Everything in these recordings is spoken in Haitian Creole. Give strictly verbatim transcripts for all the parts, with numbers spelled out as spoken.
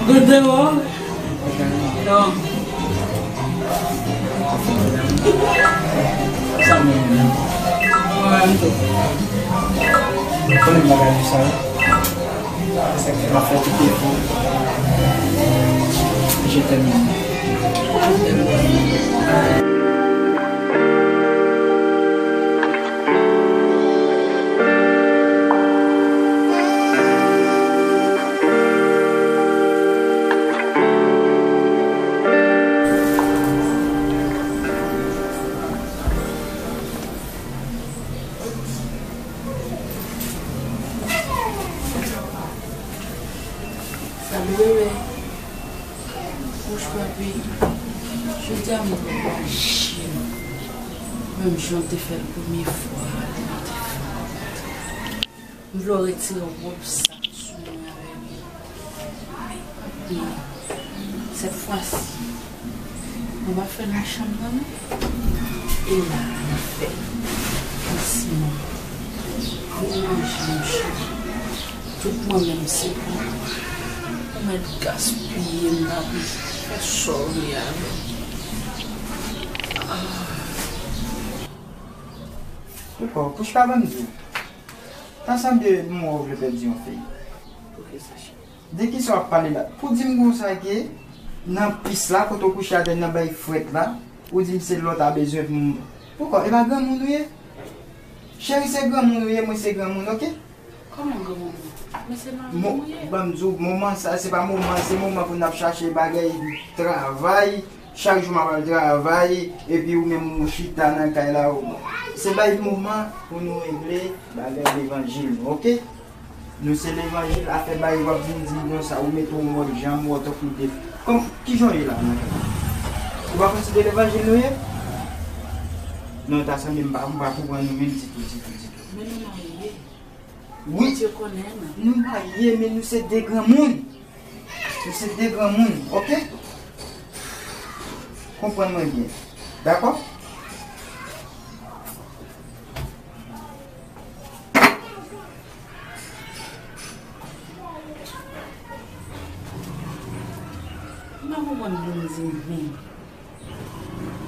Gade w. Non. Sa menm. Mwen menm tou. Mwen konnen bagay sa. Sa k fè m ap fè tout efò. Je t'aime. Salut bébé. Kouch papi. Jodi a mwen pa janm menm jan w te fè l premye fwa a, lè nou te fè rankontre. M vle w retire wòb sa sou mwen avè m. Epi, sèt fwa si, mwen pa fè l nan chanm nan, non. E la, n ap fè l nan siman. Ou manje, monchè. Tout mwen menm se pou ou. Ou mèt gaspiye m, papi. Fè sa w vle avè m. Ah. Poukò? Pouchka, ban m di w. Ta sanble m wè w vle pèdi yon fi. Poukisa, cheri? De kisa w ap pale la? Pou di m konsa ke nan pis la, kote w kouche atè nan bay frèt la, ou di m se lòt a bezwen pou m. Poukò? E pa granmoun ou ye? Cheri, se granmoun ou ye, mwen se granmoun, oke? Kòman granmoun ou? Men se manman ou ye. Ban m di w, moman sa, se pa moman, se moman pou n ap chache bagay travay. Chak jou m ap al travay, epi ou menm ou chita nan kay la. Ou, se bay moman pou nou regle bagay levanjil nou, oke? Nou se levanjil, afè bagay w ap vin di m konsa, ou mete w mòd jan m wè w tankou de. Kòm, kijan w ye la nan kay la? Ou pa konn se de levanjil nou ye? Non, ta sanble m pa, m pa konprann nou menm ditou, ditou, ditou. Men nou marye. Wi. Bondye konnen nou. Nou marye, men nou se de granmoun. Nou se de granmoun, oke? Konprann mwen byen. Dakò? M pa konprann pou m di m.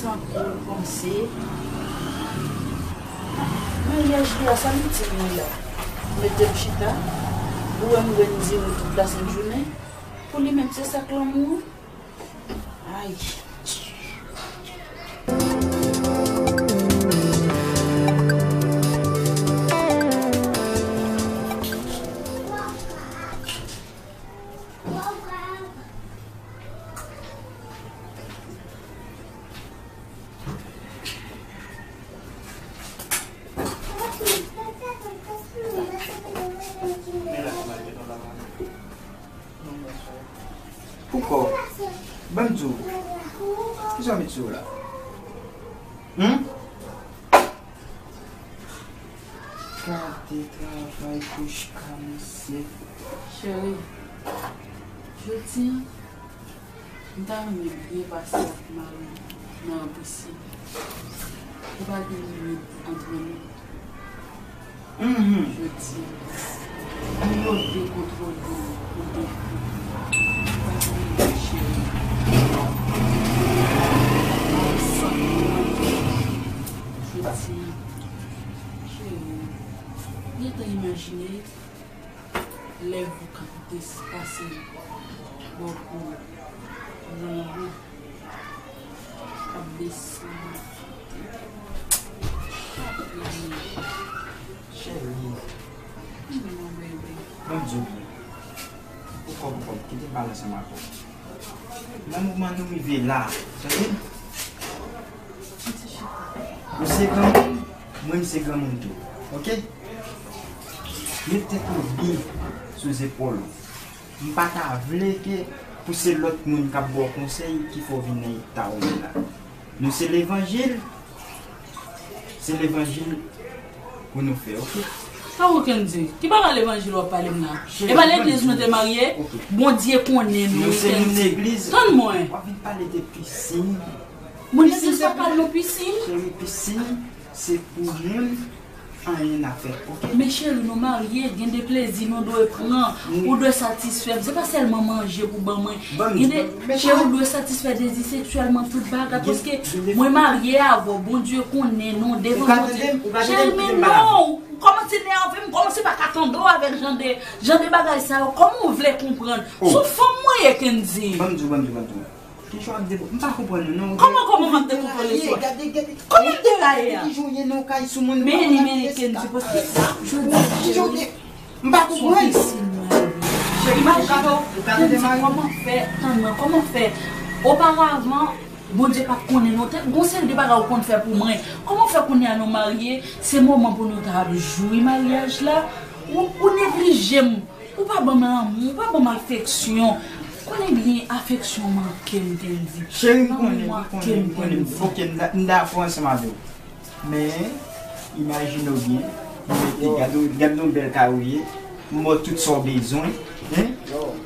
Tankou l panse. Maryaj li a, sa l itil li la? Mete m chita, ou wè m grenn di m tout lasent jounen. Pou li menm, se sa k lanmou an? Ay. Poukò? Ban m di w. Kisa w met sou w la? Hum? Gade travay Pouchka, mesye. Cheri, jodi a, m ta renmen byen pase ak mari m nan yon pisin. Pou pa gen limit ant nou. Mhm. Jodi a, pou yo dekontwole w pou de fi. Pa bliye, cheri. Ansanm nou antre. Jodi a, cheri, gentan imajine lè vou k ap desi pase bò kou w, lonbri k ap desann. Cheri, ban m di w byen. Poukò, poukò, kite m pale ansanm avè w. Nan moman nou rive la, tande m? Ou se granmoun, mwen m se granmoun tou. Oke? Met tèt ou byen sou zepòl ou. M pa ta vle ke pou se lòt moun k ap ba w konsèy ki fè w vin nan eta w ye la. Nou se levanjil, se levanjil pou nou fè, oke? Sa w Kendy? Ki bagay levanjil w ap pale m la? Cheri, e pa legliz nou te marye? Oke. Bondye konnen nou, Kendy. Nou se moun legliz. Tann mwen. W ap vin pale de pisin. Moun legliz pa pale nou pisin. Cheri, pisin, se pou moun Anyen a fè, oke? Men cheri, nou marye, gen de plezi nou dwe pran. Ou dwe satisfè m. Se pa sèlman manje pou ban mwen. Gen de, cheri, ou dwe satisfè dezi seksyèlman, tout bagay, paske mwen marye avè w, Bondye konnen nou devan Bondye. Cheri, men non, ou kòmanse nève m, m kòmanse pa ka tande w avèk jan de, jan de bagay sa yo. Kòman ou vle konprann? Se yon fanm mwen ye, Kendy. Ban m di w, ban m di w, ban m di w. Kijan w ap depo-, m pa konprann ou non. Kòman, kòman m ap dekonpole sou? Gade, gade. Kòman m deraye a? Ki jan w ye nan yon kay sou moun, ou pa konn ap viv sa. Kendy, paske jodi a, cheri, m pa konprann. Cheri, imajine w, Kendy, kòman fè, tann mwen, kòman fè, oparavan, Bondye pa t konnen non, te gon seri de bagay ou konn fè pou mwen. Kòman fè kounye a nou marye, se moman pou nou ta ap jwi maryaj la, ou, ou neglije m. Ou pa ban m lanmou, ou pa ban m afeksyon. Konnen byen afeksyon manke m, Kendy. Cheri, m konnen, m konnen, m konnen. Oke, m da-, m dakò ansanm avè w. Men, imajine w byen, m mete, gade w, gade w bèl kay ou ye, m ba w tout sa w bezwen. Hen?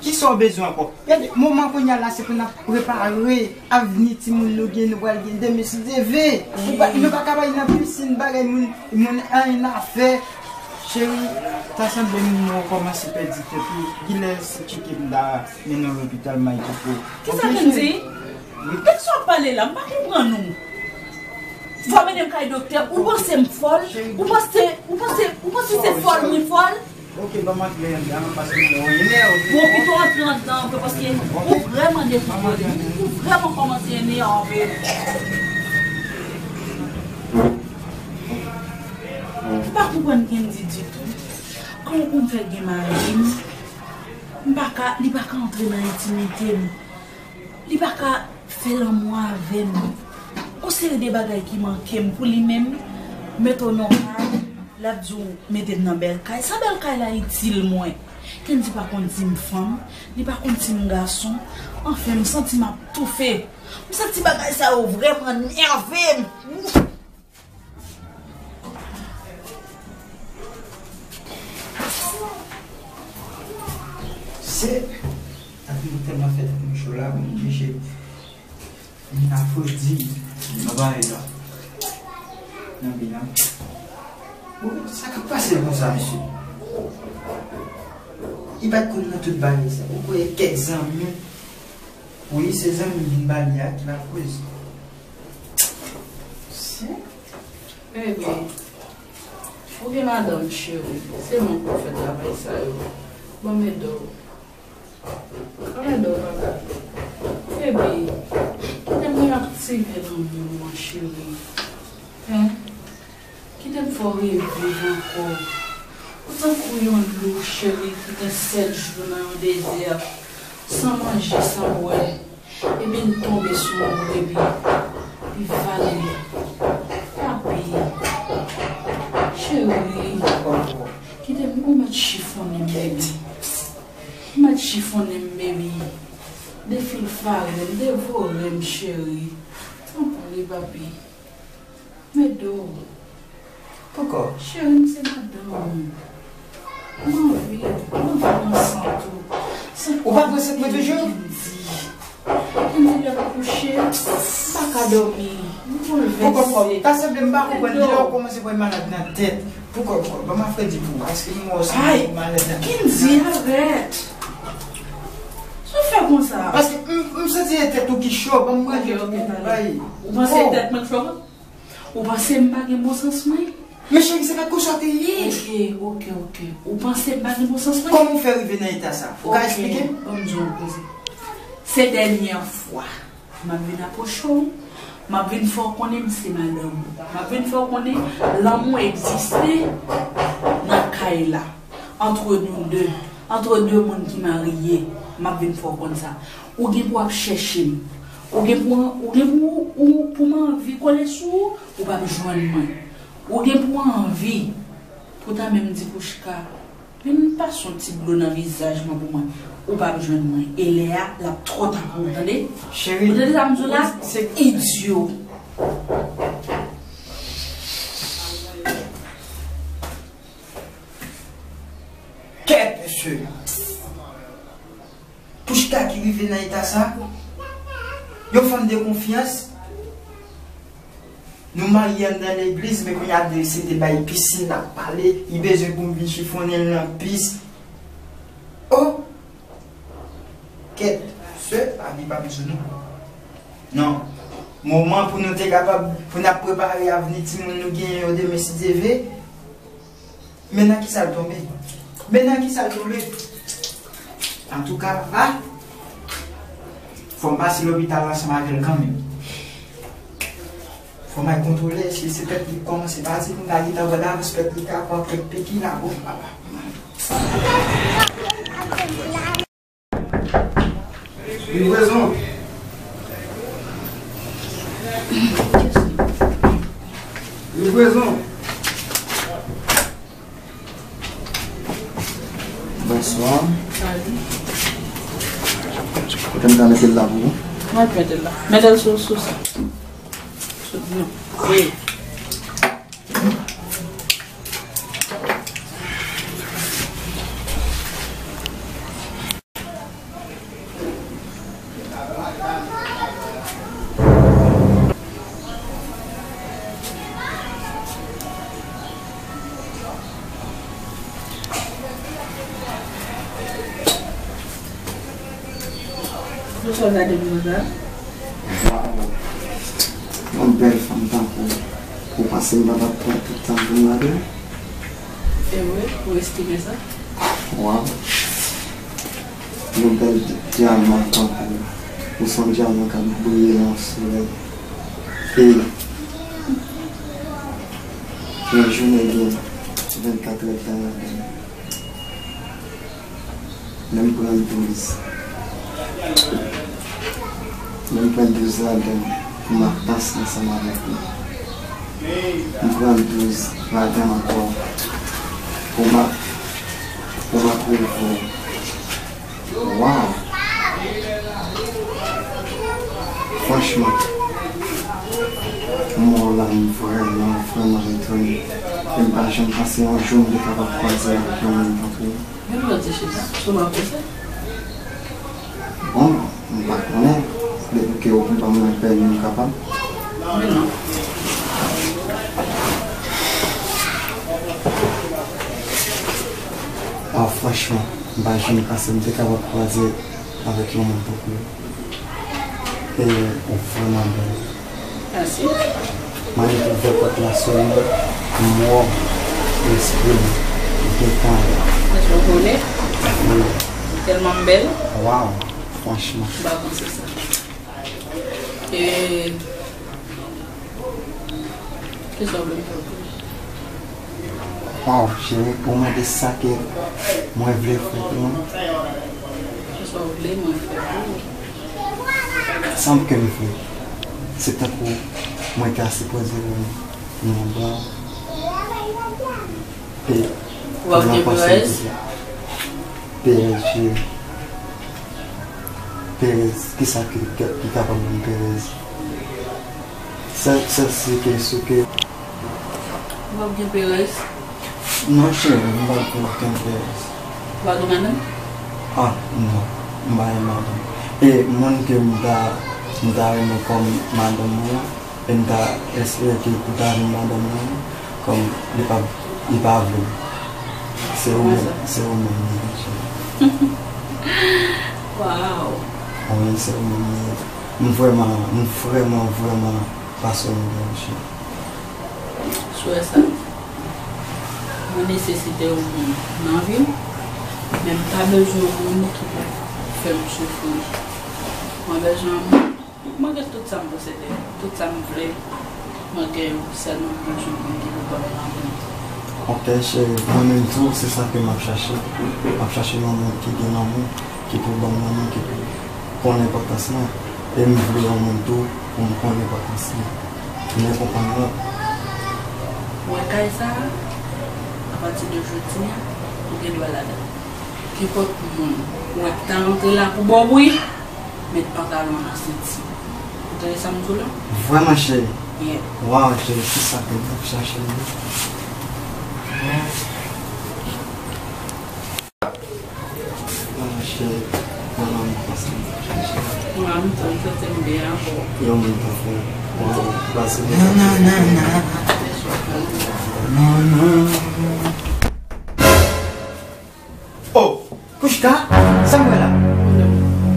Ki sa w bezwen ankò? Gade, moman kounye a la, se pou n ap prepare avni timoun nou gen, nou pral gen demen si Dye vle. Ou pa, nou pa ka bay nan pisin, bagay moun, moun anyen a fè. Cheri, ta sanble m nou kòmanse pèdi tèt ou. Gilè se tcheke m ta mennen w lopital Mayiko. Kisa Kendy? Wi. Kisa w ap pale la? M pa konprann ou. Fò w mennen m kay doktè. Ou panse m fòl? Ou panse, ou panse, ou panse se fòl mwen fòl? Oke, ban m antre anndan paske m wè w enève. Bon, pito antre anndan vre paske ou vrèman dekouraje. Ou vrèman kòmanse enève. M pa konprann Kendy ditou. Kòman pou m fè gen mari m? M pa ka, li pa ka antre nan entimite m. Li pa ka fè lanmou avè m. Gon seri de bagay ki manke m pou li menm. Mete w nan kay, l ap di w mete m nan bèl kay. Sa bèl kay la itil mwen? Kendy pa konn si m fanm, li pa konn si m gason. Anfen, m santi m ap toufe. M santi bagay sa yo vrèman nève m. Se, ak nou tèlman fè tèt nou cho la, m oblije vin afredi nan bagay la. Nan bi la. Bon, sa k ap pase konsa, mesye? Li pa t konn nan tout bagay sa. Ou kwè kèk zanmi, wi, se zanmi vin ba li a ki lakoz. Se, bebe, ou gen madanm, cheri, se mwen pou fè travay sa yo. Ban m ede w. Ban m ede w, papa. Bebe, kite m reaktive lanmou nou an, cheri. Hen? Kite m fè w reviv ankò. Ou tankou yon lou, cheri, ki gen sèt jou nan yon dezè, san manje, san bwè. Epi l tonbe sou yon brebis, li vale l. Papi, cheri, kite m, ou mèt chifonnen m, bebe. Ou mèt chifonnen m, bebe. Defil farin, devore m, cheri. Tanpri, papi. Medo. Poko. Cheri, m se madanm ou. M anvi, m anvi pran san tou. Ou pa pran san mwen toujou? Kendy, Kendy lè m kouche, m pa ka dòmi. M boulvèse. Poko, poko. Ta sanble m pa konprann kilè w kòmanse pran malad nan tèt. Poko, poko. Ban m afredi pou ou, paske m wè w se malad nan tèt. Kendy, arèt. Sa w fè konsa? Paske m, m santi se tèt ou ki cho, ban m ranje pou ou bay. Ou panse se tèt mwen k cho? Ou panse m pa gen bon sans mwen? Men cheri, se pa t konsa w te ye. Oke, oke, oke. Ou panse m pa gen bon sans mwen? Kòman w fè rive nan eta sa? Ou ka eksplike m? Ban m di w yon koze. Se dènyè fwa m ap vin apwoche w, m ap vin fè w konnen m se madanm ou. M ap vin fè w konnen lanmou egziste nan kay la. Entre nous deux, entre de moun ki marye, m ap vin fè w konn sa. Ou gen pou w ap chèche m. Ou gen pou, ou gen pou, ou, pou m anvi kole sou ou, ou p ap jwenn mwen. Ou gen pou w anvi pou w ta menm di Pouchka, vin pase yon ti dlo nan vizaj mwen pou mwen. Ou p ap jwenn mwen. E lè a, l ap twò ta pou ou, tande? Cheri, ou tande sa m di w la? Se idyo. Kèt, mesye. Pouchka ki rive nan eta sa, yon fanm de konfyans, Nou marye anndan legliz, men kounye a de, se de bay pisin n ap pale, li bezwen pou m vin chifonnen l nan pis. Oh! Kèt, sè, lavi pa bezwen nou. Non. Moman pou nou te kapab, pou n ap prepare avni timoun nou genyen yo demen, si Dye vle. Men nan kisa l tonbe? Men nan kisa l tonbe? Antouka, a! Fò m pase lopital ansanm avè l kanmenm. Fò m al kontwole èske se tèt li k kòmanse pase, pou m ta gentan wè davans pèt li ka pran kèk piki la, bon, papa. Livrezon. Livrezon. Bonswa. Salut. Kote m ka mete l la pou ou? Mwen mete l la. Mete l sou, sou sa. Sou dlo. Wi. Pou sa w gade m konsa? Waw! Yon bèl fanm tankou ou, ou panse m pa t ap pran tout tan pou m gade w? E vre? Ou estime sa? Waw! Yon bèl di-, dyaman tankou ou. Ou se yon dyaman k ap briye nan yon solèy. E yon jounen gen vennkat èdtan ladan l. Lè m pran douz. Lè m pran douz ladan l pou m ap panse ansanm avèk ou. M pran douz ladan l ankò pou m ap, pou m ap reve w. Waw! Franchman, m wè w la, m vrèman, vrèman etone. E m pa janm panse yon jou m te kapab kwaze avèk yon moun tankou w. Men m santi chita sou m ap panse. Bon, m pa konnen. Depi ke w ban mwen pèmi, m kapab. Men non. Ah, franchman, m pa janm panse m te kapab kwaze avèk yon moun tankou w. E ou vrèman bèl. Mèsi. Mwen ouvè pòt la sou mwen, m wè w, lespri m gentan. Franchman, konnen? Wi. Ou tèlman bèl. Waw, franchman. M pa panse sa. E kisa w vle m fè pou ou? Waw, cheri, ou mande sa ke mwen vle fè pou ou. Kisa w vle mwen fè pou ou? Sa m ke m vle, se tankou mwen ta sipoze wè yon bra. E ou ap gen perèz? Perèz, cheri. Perèz, kisa ki, ki, ki kapab ban m perèz? Sèl, sèl si ke, si ke. Ou p ap gen perèz? Non, cheri, m p ap gen okenn perèz. Ou pa gen madanm? Ah, non, m pa gen madanm. E moun ke m ta, m ta renmen kòm madanm mwen an, e m ta espere ke pou ta vin madanm mwen an, kòm li pa, li pa vle m. Se ou menm, se ou menm li ye, cheri. Waw. Wi, se ou menm li ye. M vrèman, m vrèman, vrèman pase yon bèl jou. Sou wè sa, mwen nesesite yon moun nan vi m, men m pa bezwen yon moun ki pou fè m soufri. Mwen bezwen yon moun, mwen gen tout sa m posede, tout sa m vle, mwen gen yo, sèlman m bezwen yon moun ki pou ban m lanmou. Ok, cheri, mwen menm tou, se sa ke m ap chache. M ap chache yon moun ki gen lanmou, ki pou ban m lanmou, ki pou konn enpòtans mwen. E m vle yon moun tou pou m konn enpòtans li. Men konprann mwen. Ou wè kay sa a, apati de jodi a, ou gen dwa ladan l. Kenpòt moun ou wè ki ta rantre la pou ba w bri, met pantalon nan senti. Ou tande sa m di w la? Vrèman, cheri? Yeah. Waw, cheri, se sa ke m t ap chache, wi. Mwen cheri, mwen lanmou konsa m chache. Mwen menm tou, m santi m byen avè w. Yon moun tankou w. Nananana. Nanana. Oh, Pouchka, sa m wè la?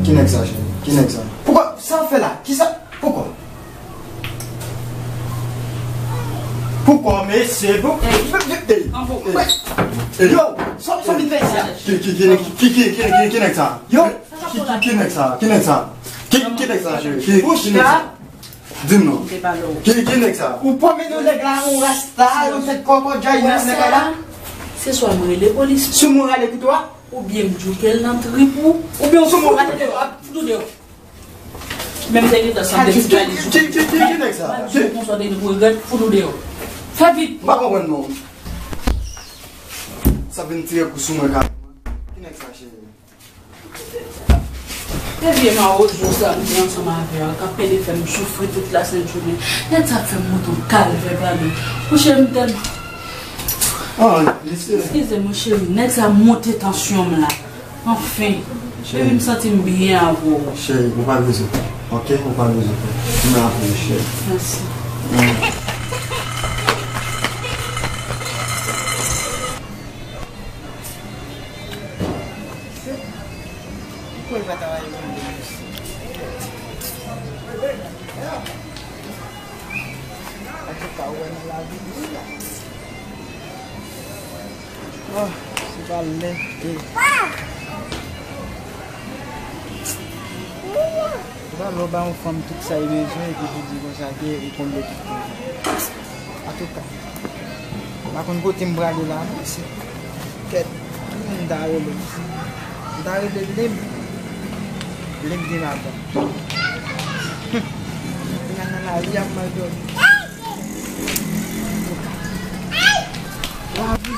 Ki nèg sa, cheri? Ki nèg sa? Poukwa? Sa w fè la? Kisa? Poukwa? Poukwa, mesye? Pou- Ey. Ey. Ey. Yo, sa, sa w vin fè isi a? Ki, ki, ki, ki, ki, ki, ki, ki nèg sa? Yo. Ki, ki, ki nèg sa? Ki nèg sa? Ki, ki nèg sa, cheri? Ki, ki nèg sa? Pouchka. Di m non. Ki, ki nèg sa? Ou pran men yon nèg la, yon rasta, yon tèt kòkòt, jay nan nèg la. Se swa mwen rele polis. Si mwen rale kouto a? Oubyen m djouke l nan trip ou. Oubyen si mwen rale l, ap fout ou deyò. Menm te gentan sanble ti bagay sou. Ki, ki, ki, ki nèg sa? Ki konsa te regrèt, fout ou deyò. Fè vit. M pa konprann non. Sa vin tire kou sou mwen kareman. Ki nèg sa, cheri? E vye mawozo sa m te ansanm avè a, k ap pede fè m soufri tout lasent jounen. Nèg sa ap fè m moute yon kalvè, pardon. Monchè, m tèlman... Ah, mesye. Eskize m, cheri, nèg sa monte tansyon m la. Anfen. Cheri. Epi m santi m byen avè w. Cheri, ou pa bezwen pè. Ok, ou pa bezwen pè. M la pou ou, cheri. Mèsi. Mm. Ou kwè l pa ta rayi mwen menm isi? Antouka, ou wè nan lavi isi a. Ah, se pa lè, e, se pa lè w ba yon fanm tout sa li bezwen epi pou di konsa ke ou konble tout koze. Antouka, m pa konn kote m prale la non, se kèt, ki moun m ta rele? M ta rele Lib. Lib gen madanm. Kounye a nan lari ap mal dòmi. Antouka, lavi.